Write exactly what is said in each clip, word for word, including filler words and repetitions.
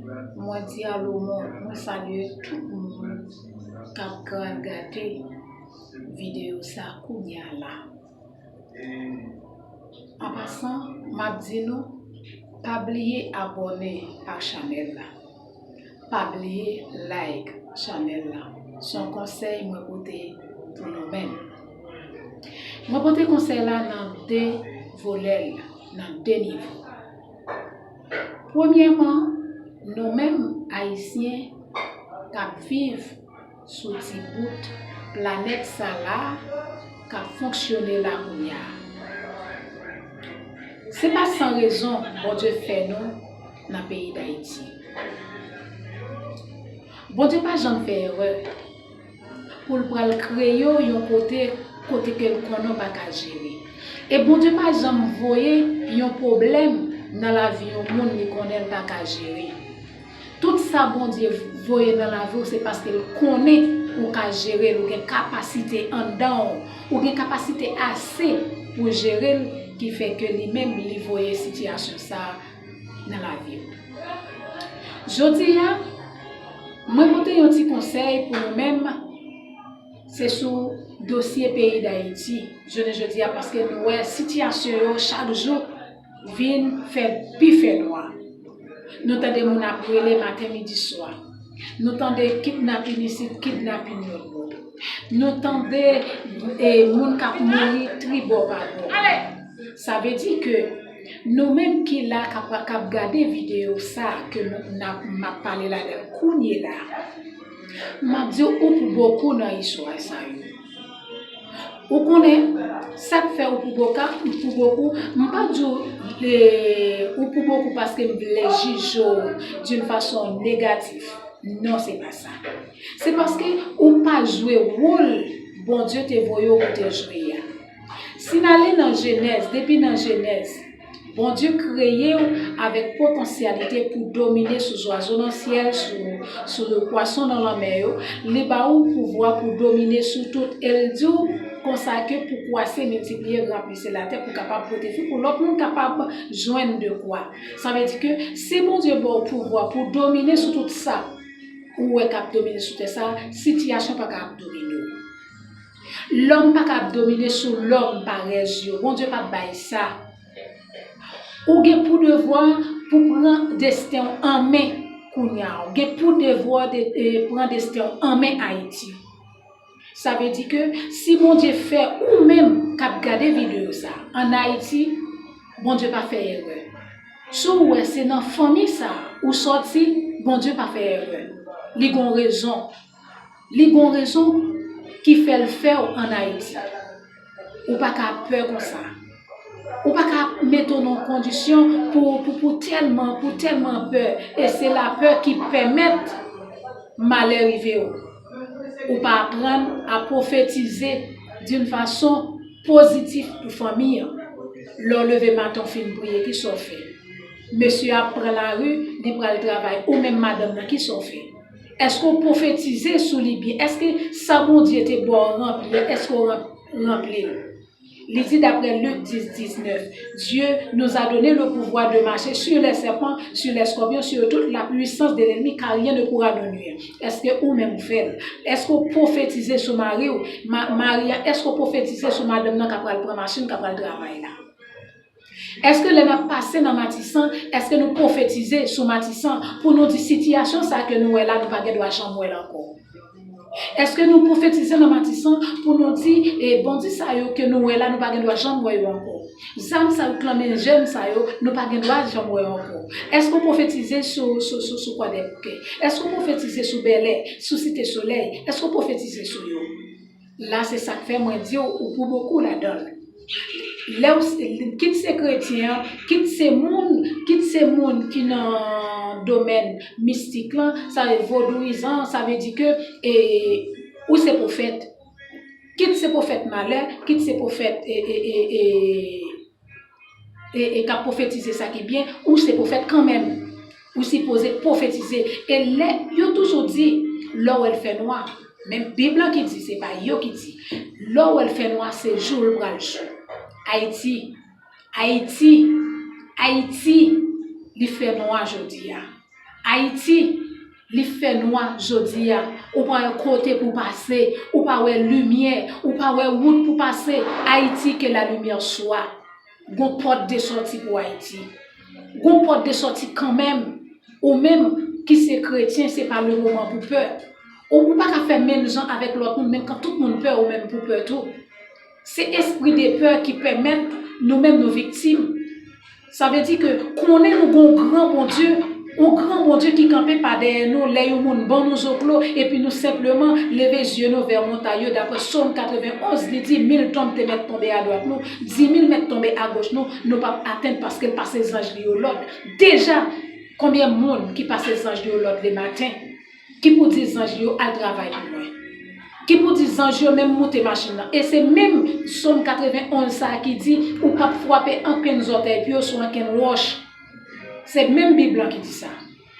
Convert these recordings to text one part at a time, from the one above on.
Mwen di alo mond, mwen salye tout moun k ap pral gade videyo sa kounye a la. An pasan, m ap di nou, pa bliye abòne ak chanèl la. Pa bliye like chanèl la. Se yon konsèy mwen pote pou nou menm. Mwen pote konsèy la nan de volè l, nan de nivo. Premyèman, nou menm Ayisyen k ap viv sou ti bout planèt sa la k ap fonksyone la kounye a. Se pa san rezon Bondye fè nou nan peyi Dayiti. Bondye pa janm fè erè pou l pral kreye w yon kote, kote ke l konnen w pa ka jere. E Bondye pa janm voye yon pwoblèm nan lavi yon moun li konnen l pa ka jere. Tout sa Bondye voye nan lavi w, se paske l konnen ou ka jere l, ou gen kapasite anndan w, ou gen kapasite ase pou jere l, ki fè ke li menm li voye sitiyasyon sa a nan lavi w. Jodi a, mwen pote yon ti konsèy pou nou menm, se sou dosye peyi Dayiti, jounen jodi a, paske nou wè sitiyasyon yo chak jou vin fè pi fè nwa. Nou tande moun ap rele maten, midi, swa. Nou tande kidnapin isit, kidnapin lòt bò. Nou tande, e, moun k ap mouri tribò pa bò. Sa vle di ke nou menm ki la k ap, k ap gade videyo sa ke nou, n ap, m ap pale ladan l kounye la, m ap di w, ou pou bokou nan istwa sa yo. Ou konnen, sa k fè ou pou boka, ou pou bokou, m pa di w, e, ou pou bokou paske m vle jije w d'une façon négative. Non, se pa sa. Se paske ou pa jwe wòl Bondye te voye w pou te jwe a. Si n ale nan Jenèz, depi nan Jenèz, Bondye kreye w avèk potansyalite pou domine sou zwazo nan syèl, sou, sou pwason nan lanmè yo. Li ba ou pouvwa pou domine sou tout. E l di w konsa ke pou kwase, miltipliye, ranplise latè pou kapab pote fwi, pou lòt moun kapab jwenn de kwa. Sa vle di ke si Bondye ba w pouvwa pou domine sou tout sa ou wè k ap domine sou tè sa, sitiyasyon pa ka ap domine w. Lòm pa ka ap domine sou lòm parèz yo. Bondye pa bay sa. Ou gen pou devwa pou pran desten w an men kounye a. Ou gen pou devwa de, e, pran desten w an men Ayiti. Sa vle di ke si Bondye fè ou menm k ap gade videyo sa a, ann Ayiti, Bondye pa fè erè. Si w wè se nan fanmi sa a ou sòti, Bondye pa fè erè. Li gon rezon. Li gon rezon ki fè l fè w ann Ayiti. Ou pa ka pè konsa. Ou pa ka mete w nan kondisyon pou, pou, pou tèlman, pou tèlman pè. E se lapè ki pèmèt malè rive w. Ou pa aprann a pwofetize d'une façon pozitif pou fanmi an. Lè w leve maten w fin priye, kisa w fè? Mesye a ap pran lari, li pral travay, ou menm madanm nan, kisa w fè? Èske w pwofetize sou li byen? Èske sa Bondye te ba w ranpli an, èske w ran-, ranpli l? Li di daprè Lik dis, diznèf, Dieu nous a donné le pouvoir de marcher sur les serpents, sur les scorpions, sur toute la puissance de l'ennemi, car rien ne pourra nous nuire. Èske ou menm ou fè l? Èske w pwofetize sou mari w, ma-, mari a? Èske w pwofetize sou madanm nan k ap pral pran machin, k ap pral travay la? Èske lè n ap pase nan Matisan, èske nou pwofetize sou Matisan pou nou di sitiyasyon sa ke nou wè la, nou pa gen dwa janm wè l ankò? Èske nou pwofetize nan Matisan pou nou di, e, bandi sa yo ke nou wè la, nou pa gen dwa janm wè yo ankò? Zam sa yo k nan men jèn sa yo, nou pa gen dwa janm wè yo ankò? Èske w pwofetize sou, sou, sou, sou Kwadèboukè? Èske w pwofetize sou Bèlè, sou Site Solèy? Èske w pwofetize sou yo? La, se sa k fè mwen di w, ou pou bokou ladan l. Lè w, kit se kretyen an, kit se moun, kit se moun ki nan domèn mistik lan, sa vle vodouyizan, sa vle di ke, e, ou se pwofèt. Kit se pwofèt malè, kit se pwofèt, e, e, e, e, e, e k ap pwofetize sa ki byen, ou se pwofèt kanmenm. Ou sipoze pwofetize. E lè, yo toujou di, lè w wè l fè nwa, men Bib lan ki di, se pa yo ki di. Lè w wè l fè nwa, se jou l pral jou. Ayiti, Ayiti, Ayiti, li fè nwa jodi a. Ayiti, li fè nwa jodi a. Ou pa wè kote pou pase. Ou pa wè limyè. Ou pa wè wout pou pase. Ayiti, que la lumière soit. Gon pòt de sòti pou Ayiti. Gon pòt de sòti kanmenm. Ou menm ki se kretyen, se pa le moman pou pè. Ou, ou pa ka fè menm jan avèk lòt moun, menm kan tout moun pè, ou menm pou pè tou. Se espri de pè ki pèmèt nou menm nou viktim. Sa vle di ke konnen nou gon gran Bondye, yon gran Bondye ki kanpe pa dèyè nou lè yon moun ban nou zoklo, epi nou senpleman leve zye nou vè montay yo. Daprè Sòm katrevenn onz, li di, mil tonm te mèt tonbe adwat nou, di mil mèt tonbe agoch nou, nou p ap atenn paske l pase zanj li yo lòd. Deja, konbyen moun ki pase zanj li yo lòd lematen? Ki pou di zanj li yo al travay pou mwen? Ki pou di zanj yo menm moute machin nan? E se menm Sòm katrevenn onz sa a ki di, ou p ap frape ankenn zòtèy pye w sou ankenn wòch. Se menm Bib lan ki di sa.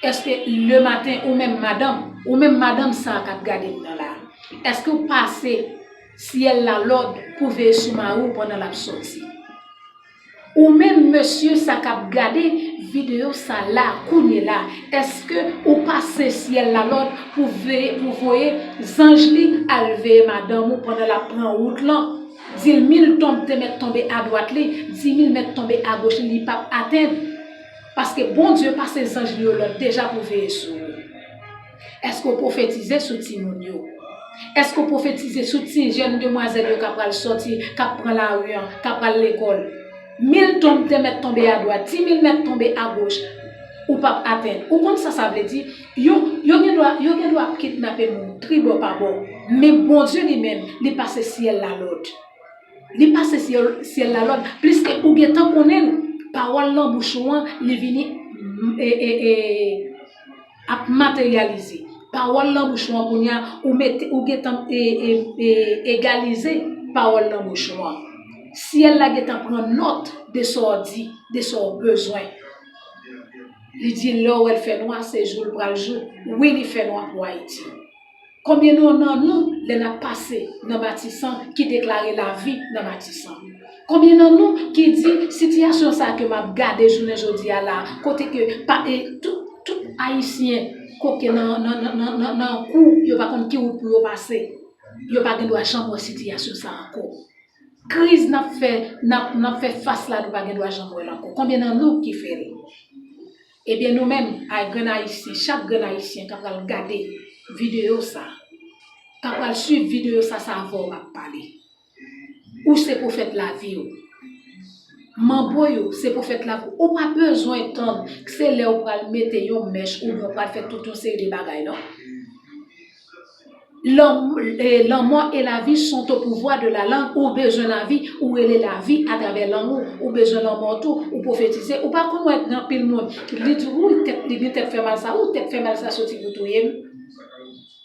Èske lematen ou menm madanm, ou menm madanm sa a k ap gade m nan la a, èske w pase syèl la lòd pou veye sou mari w pandan l ap sòti? Ou menm mesye sa k ap gade videyo sa la kounye la, èske ou pase syèl la lòd pou veye, pou voye zanj li al veye madanm ou pandan l ap pran wout lan? Di l mil tonm te mèt tonbe adwat li, di mil mèt tonbe agoch li, li p ap atenn. Paske Bondye pase zanj li yo lòd deja pou veye sou ou. Èske w pwofetize sou timoun yo? Èske w pwofetize sou ti jèn demwazèl yo k ap pral sòti, k ap pran lari an, k ap pral lekòl? Mil tonm te mèt tonbe adwat, di mil mèt tonbe agoch, ou p ap atenn. Ou konn sa sa vle di? Yo, yo gen dwa, yo gen dwa ap kidnape moun tribò pabò, men Bondye li menm, li pase syèl la lòd. Li pase syèl, syèl la lòd, pliske ou gentan konnen l, pawòl nan bouch ou an, li vini, e, e, e, ap materyalize. Pawòl nan bouch ou an kounye a, ou mete, ou gentan, e, e, e, egalize pawòl nan bouch ou an. Syèl la gentan pran nòt de sa w di, de sa w bezwen. Li di, lè w wè l fè nwa, se jou l pral jou. Wi, li fè nwa pou Ayiti. Konbyen nou nan nou, lè n ap pase nan Matisan, ki deklare lavi nan Matisan? Konbyen nan nou ki di, sitiyasyon sa a ke m ap gade jounen jodi a la, kote ke pa, e, tout, tout Ayisyen koke nan, nan, nan, nan, nan, nan kou, yo pa konn ki wout pou yo pase. Yo pa gen dwa janm wè sitiyasyon sa a ankò. Kriz n ap fè, n ap, n ap fè fas la, nou pa gen dwa janm wè l ankò. Konbyen nan nou ki fè l? Ebyen, nou menm, ay, grenn Ayisyen, chak grenn Ayisyen k ap pral gade videyo sa, k ap pral swiv videyo sa, se avè w m ap pale. Ou se pwofèt lavi w. Manbo yo se pwofèt lavi w. Ou pa bezwen tann se lè w pral mete yon mèch oubyen w pral fè tout yon seri de bagay, non. Lanm-, eh, la mort et la vie sont au pouvoir de la langue. Ou bezwen lavi, ou rele lavi atravè lang ou. Ou bezwen lanmò tou, ou pwofetize. Ou pa konn wè gen anpil moun, li di, wi, tèt, li gen tèt fè mal sa, wi, tèt fè mal sa soti pou touye m.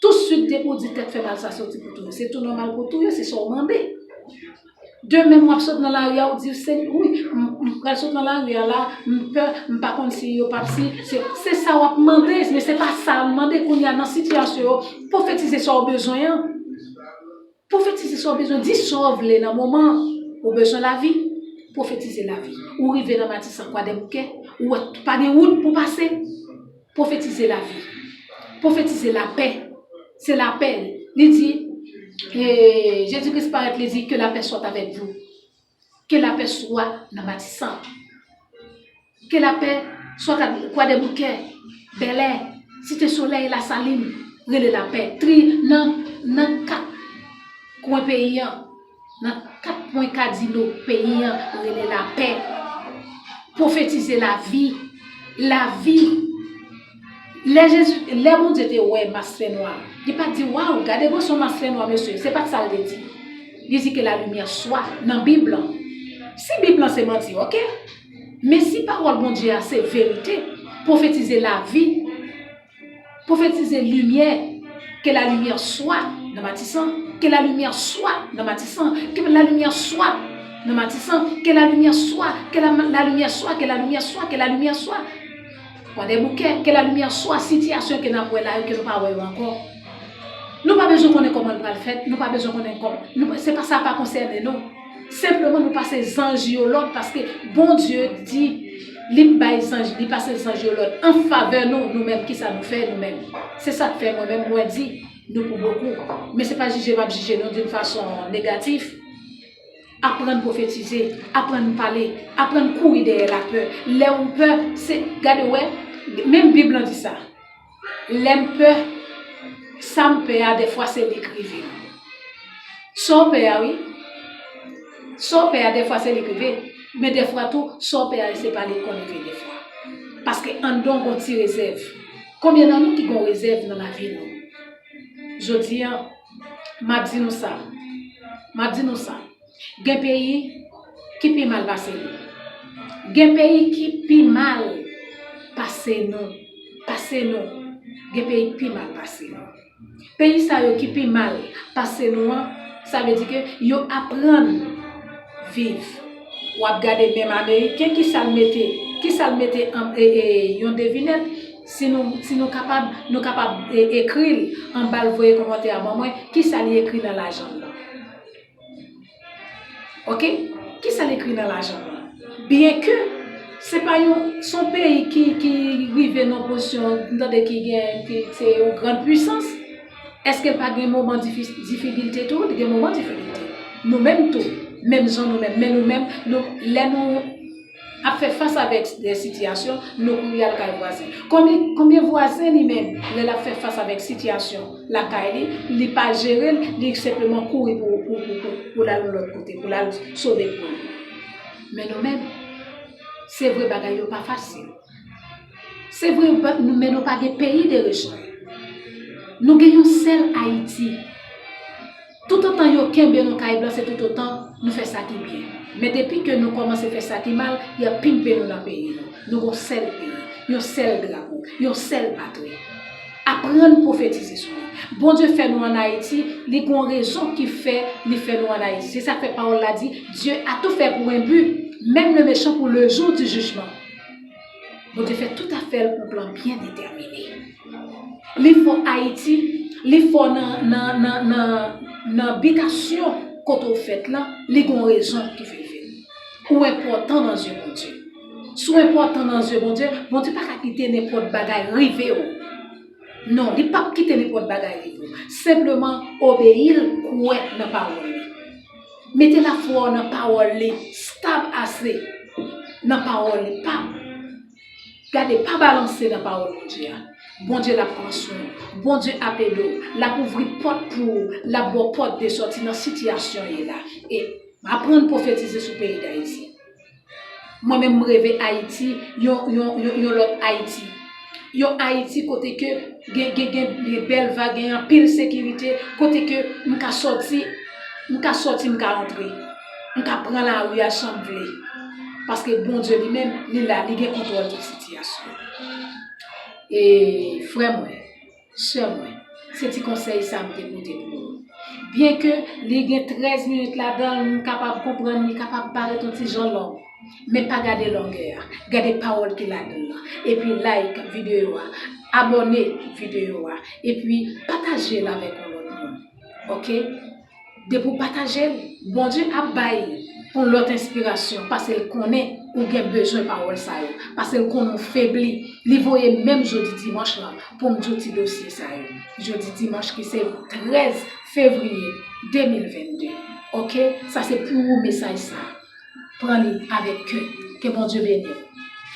Tousuit depi w di tèt fè mal sa soti pou touye w, se tou nòmal pou touye w, se sa w mande. Demen w ap sot nan lari a, w di, se, wi, m, m pral sot nan lari a la, m pè, m pa konn si yo p ap, si, se, se sa w ap mande, men se pa sa w mande kounye a nan sitiyasyon yo. Pwofetize sa w bezwen an. Pwofetize sa w bezwen, di sa w vle nan moman an. Ou bezwen lavi, pwofetize lavi. Ou rive nan Matisan, Kwadèboukè, ou wè pa gen wout pou pase. Pwofetize lavi. Pwofetize lapè. Se lapè. Li di, eh, Jezi Kris parèt, li di, que la paix soit avec vous. Que la paix soit nan Matisan. Que la paix soit à Kwadèboukè, Bèlè, Site Solèy, Lasalin, rele lapè. Tri nan, nan kat kwen peyi an, nan kat pwen kadino peyi an, rele lapè. Pwofetize lavi. Lavi. Lè Jezi, lè Bondye te wè mas fènwa, li pa t di, waw, gade gwosè yon mas fènwa, mesye. Se pa t sa l te di. Li di que la lumière soit nan Bib lan. Si Bib lan se manti, oke. Men si pawòl Bondye a se verite, pwofetize lavi, pwofetize limyè, que la lumière soit nan Matisan, que la lumière soit nan Matisan, que la lumière soit nan Matisan, que la lumière soit, que la, la lumière soit, que la lumière soit, que la lumière soit. Kwadèboukè, que la lumière soit, sitiyasyon ke n ap wè la yo, ke nou pa wè yo ankò. Nou pa bezwen konnen kòman l pral fèt, nou pa bezwen konnen kòman, nou, se pa, sa pa konsène nou. Senpleman, nou pase zanj yo lòd, paske Bondye di, Li bay zanj, li pase zanj yo lòd an favè nou, nou menm, kisa nou fè nou menm? Se sa k fè mwen menm, mwen di, nou pou bokou. Men se pa jije m ap jije nou d'une façon négatif. Aprann pwofetize, aprann pale, aprann kouri dèyè lapè. Lè ou pè, se, gade, wè, menm Bib lan di sa. Lè m pè, sa m pè a, dèfwa se li k rive m. Sa w pè a, wi. Sa w pè a, dèfwa se li k rive. Men dèfwa tou, sa w pè a, se pa li k konn rive dèfwa. Paske anndan w gon ti rezèv. Konbyen nan nou ki gon rezèv nan lavi nou? Jodi a, m ap di nou sa. M ap di nou sa. Gen peyi ki pi mal pase nou. Gen peyi ki pi mal pase nou. Pase nou. Gen peyi ki pi mal pase nou. Peyi sa yo ki pi mal pase nou an, sa vle di ke yo aprann viv. W ap gade menm Ameriken, kisa l mete, kisa l mete an, e, e, yon devinèt, si nou, si nou kapab, nou kapab, e, ekri l anba l, voye kòmantè a ban mwen, kisa li ekri nan lajan l lan. Oke? Kisa l ekri nan lajan l lan? Byenke se pa yon, se yon peyi ki, ki rive nan pozisyon, m tande ki gen, ki se yon grann pwisans, èske l pa gen moman difi-, difikilte tou? Li gen moman difikilte. Nou menm tou, menm jan nou menm, men nou menm, nou, lè nou ap fè fas avèk de sitiyasyon, nou kouri al kay vwazen. Konbyen, konbyen vwazen li menm, lè l ap fè fas avèk sitiyasyon lakay li, li pa jere l, li senpleman kouri pou, pou, pou, pou, pou l al yon lòt kote, pou l al sove pou li. Men nou menm, se vre bagay yo pa fasil. Se vre, ba-, nou, men nou pa gen peyi de rechèch. Nou gen yon sèl Ayiti. Toutotan yo kenbe nou kay blan, se toutotan nou fè sa ki byen. Men depi ke nou kòmanse fè sa ki mal, y ap pimpe nou nan peyi nou. Nou gon sèl peyi, yon sèl drapo, yon sèl patri. Aprann pwofetize sou li. Bondye fè nou ann Ayiti, li gon rezon ki fè li fè nou ann Ayiti. Se sa k fè pawòl la di, Dieu a tout fait pour un but, même le méchant pour le jour du jugement. Bondye fè tout afè l pou plan byen detèmine. Li fè w Ayiti, li fè w nan, nan, nan, nan, nan bitasyon kote w fèt lan, li gon rezon ki fè l fè l. Ou enpòtan nan zye Bondye. Si w enpòtan nan zye Bondye, Bondye pa ka kite nenpòt bagay rive w. Non, li p ap kite nenpòt bagay rive w. Senpleman obeyi l, kwè nan pawòl li. Mete lafwa w nan pawòl li, stab ase nan pawòl li. Pa, gade, pa balanse nan pawòl Bondye a. Bondye l ap pran swen w. Bondye ap ede w. L ap ouvri pòt pou ou. L ap ba w pòt de sòti nan sitiyasyon w ye la. E aprann pwofetize sou peyi Dayiti. Mwen menm, m reve Ayiti, yon, yon, yon, yon lòt Ayiti. Yon Ayiti kote ke gen, gen, gen, gen bèl vag, gen anpil sekirite, kote ke m ka sòti, m ka sòti, m ka antre. M ka pran lari a jan m vle. Paske Bondye li menm, li la, li gen kontwòl tout sitiyasyon. E frè mwen, sè mwen, se ti konsèy sa m te pote pou ou. Byenke li gen trèz minit ladan l, m kapab konprann li kapab parèt yon ti jan long, men pa gade longè a. Gade pawòl ki ladan l lan. Epi like videyo a, abòne videyo a, epi pataje l avèk yon lòt moun. Oke? Depi w pataje l, Bondye ap bay yon lòt enspirasyon, paske l konnen ou gen bezwen pawòl sa yo, paske l konnen w febli. Li voye menm jodi dimanch lan pou m di w ti dosye sa yo. Jodi dimanch ki se trèz fevriye de mil vennde. Oke? Sa se pou ou mesaj sa. Pran li avèk kè. Ke Bondye beni w.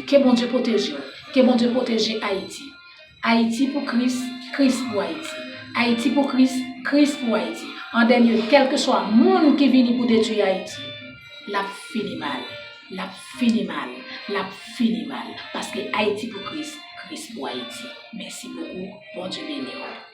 Ke Bondye pwoteje w. Ke Bondye pwoteje Ayiti. Ayiti pou Kris, Kris pou Ayiti. Ayiti pou Kris, Kris pou Ayiti. An dènye, kèlkeswa moun ki vini pou detwi Ayiti, l ap fini mal. L ap fini mal. L ap fini mal. Paske Ayiti pou Kris, Kris pou Ayiti. Mèsi bokou. Bondye beni w.